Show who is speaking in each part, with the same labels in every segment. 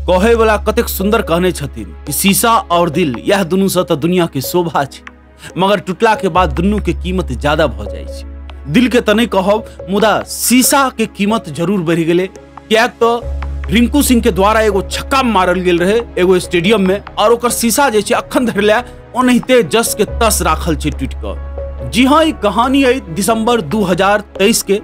Speaker 1: कहे वाला कतेक सुंदर कहने छथिन कि शीशा और दिल यह दुनू से तो दुनिया के शोभा छै, मगर टूटला के बाद दुनू के कीमत ज्यादा भ जाइ छै। दिल के त नहीं कहब, मुदा शीशा के कीमत जरूर बढ़ि गेलै, किएक तो रिंकू सिंह के द्वारा एगो छक्का मारल गेल रहे एगो स्टेडियम में और ओकर शीशा जे छै अखन धरि लए ओनाहिते जस के तस राखल छै टूटि कऽ। जी हाँ, ई कहानी है दिसंबर 2023 के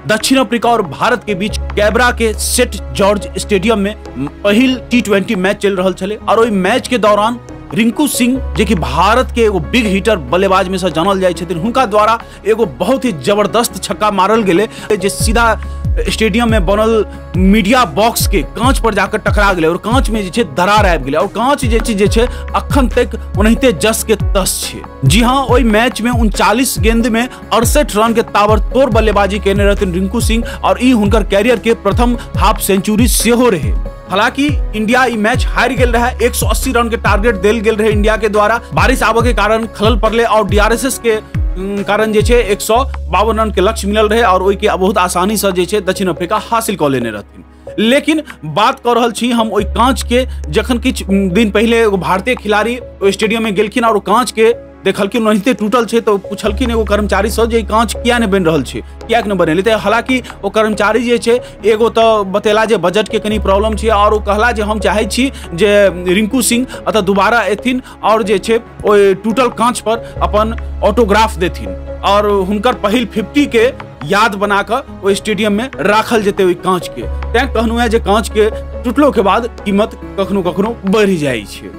Speaker 1: दक्षिण अफ्रीका और भारत के बीच कैबरा के सेंट जॉर्ज स्टेडियम में पहिल T20 match चल रहा छलै और ओहि मैच के दौरान रिंकू सिंह जे कि भारत के एगो बिग हिटर बल्लेबाज में से जानल जाइ छथिन, हुनका द्वारा एगो बहुत ही जबरदस्त छक्का मारल गेलै जे सीधा स्टेडियम में बनल मीडिया बॉक्स के कांच पर जाकर टकरा गेलै और कांच में जे छै दरार आबि गेलै और कांच जे छै अखन तक ओनाहिते जस के तस छै। जी हाँ, ओहि मैच में 39 गेंद में 68 रन के ताबड़तोड़ बल्लेबाजी केने रहथिन रिंकू सिंह और ई हुनकर कैरियर के प्रथम हाफ सेंचुरी सेहो रहे। हालांकि इंडिया ई मैच हारि गेल रहे, 180 रन के टारगेट देल गेल रहे इंडिया के द्वारा। बारिश आबे के कारण खलल पड़ले और डीआरएसएस के कारण जे छै 152 रन के लक्ष्य मिलल रहे और ओहि के बहुत आसानी से जे छै दक्षिण अफ्रीका हासिल कऽ लेने रहथिन। लेकिन बात कऽ रहल छी हम ओहि कांच के, जखन किछु दिन पहिले एगो भारतीय खिलाड़ी ओहि स्टेडियम में गेलखिन और ओ कांच के देखलखिन ओनाहिते टूटल छै, तो पुछलखिन एगो कर्मचारी से जे कांच किया नहीं बनि रहल छै, किया नहीं बनेलै। तऽ हालांकि ओ कर्मचारी जे छै एगो तऽ बतेला जे बजट के कनि प्रॉब्लम छै और ओ कहला जे हम चाहै छी जे रिंकू सिंह अतः दोबारा एथिन और जे छै ओहि टूटल कांच पर अपन ऑटोग्राफ देथिन और हुनकर पहिल 50 के याद बना कऽ ओहि स्टेडियम में राखल जेतै ओहि कांच के। तैं कहलहुँ हेँ जे कांच के टूटलो के बाद कीमत कखनो कखनो बढ़ि जाइ छै।